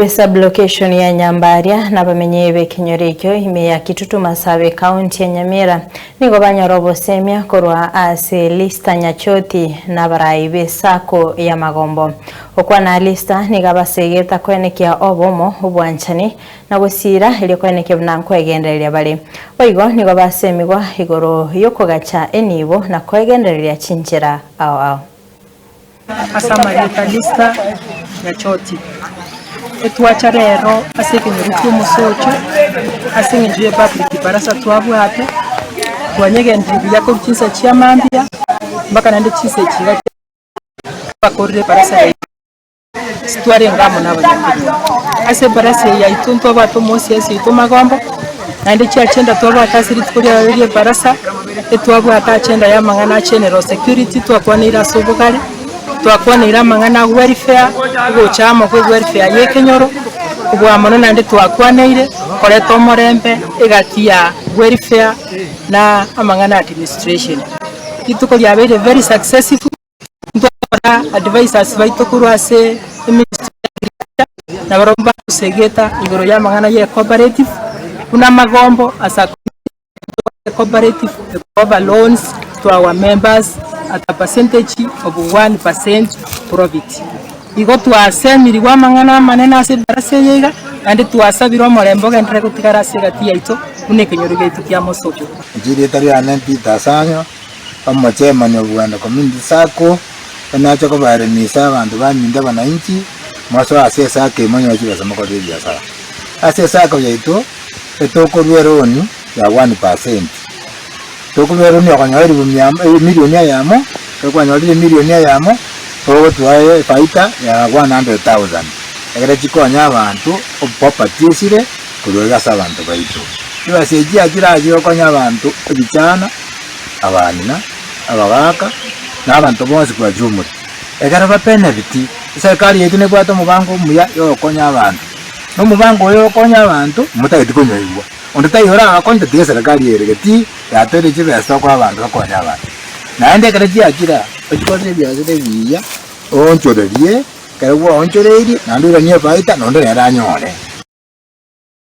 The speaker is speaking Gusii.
Esublocation ya Nyambaria nabamenyi b'ekenyoro ekio ime ya Kitutu Masabe ekaunti ya Nyamira nigo banyora obosemia korwa ase Lister Nyachoti na abarai be Sacco ya Magombo. Gokwana Lister nigo abasegeta koenekia obomo, obwanchani na gosiira erio koenekia buna nkwegendereria bare. Boigo nigo basemigwa igoro yokogacha enibo na koegendereria chinchera ao ao. Ase amarieta Lista Nyachoti. Etwacha rero ase ekenyoro ki'omosocho ase eng'encho ye public barasa twabwate, twanyegendirie buya korwa chinsa chia mambia mpaka naende chinsa echi iga twakorire ebarasa yaito twarenge amo na abanyakenyoro. Ase ebarasa eye yaito ntwabwate omosiasi oito Magombo, naende chiagenda twabwate ase rituko riaye ria ebarasa. Etwabwate agenda y'amang'ana a general security, twakwaneire ase obogare, twakwaneire amang'ana a welfare, ogocha amo kwe welfare ya ekenyoro, kobua mono naende twakwaneire koreta omorembe egati ya welfare na amang'ana a administration. Rituko riabeire very successful, ntwakora advisors baito korwa ase eministry ya agriculture, nabarobwo mbagosegeta igoro y'amang'ana ya ecooperative, buna amagombo as a Cooperative recover loans to our members at a percentage of 1% profit. Igo twasemirigwe amang'ana amanene ase ebarasa eye iga, naende twasabire omorembe ogenderere gotigara ase egati yaito buna ekenyoro giaito kia Mosocho. Inche erieta riane Peter Sanyo, omochairman of Buganda Community Sacco, nache kobaeremisa abanto baminto abananchi, mosoe ase esacco eye monyore chibesa mokorere ebiasara. Ase esacco yaito, etokorua eroni ya 1%, tokorua eroni okonyora elifu mia emilioni eyemo, ekero kwanyorire emilioni eyemo, ogotwaa efaida ya 100,000, ekere chikonye abanto oproperty esire korwa iga ase abanto baito. Chibesa echi chiachire chigokonya abanto ebichana, abang'ina, abagaka, na abanto bonsi kwa jumla. Ekero ba benefit, eserikari yaito nebwate omobango omuya ya ogokonya abanto. Na omobango oyo ogokonya abanto, motageti konyoigwa. Onde taiyo orabakonye tatiga eserekari ere geti yatoire chibesa okoa abanto bakonye abanto. Naende ekero chiachire aa, ochikorere ebiasara ebiya, oonchorerie, ekero gwaonchoreirie, naende oiranie efaida, na onde nere anyore.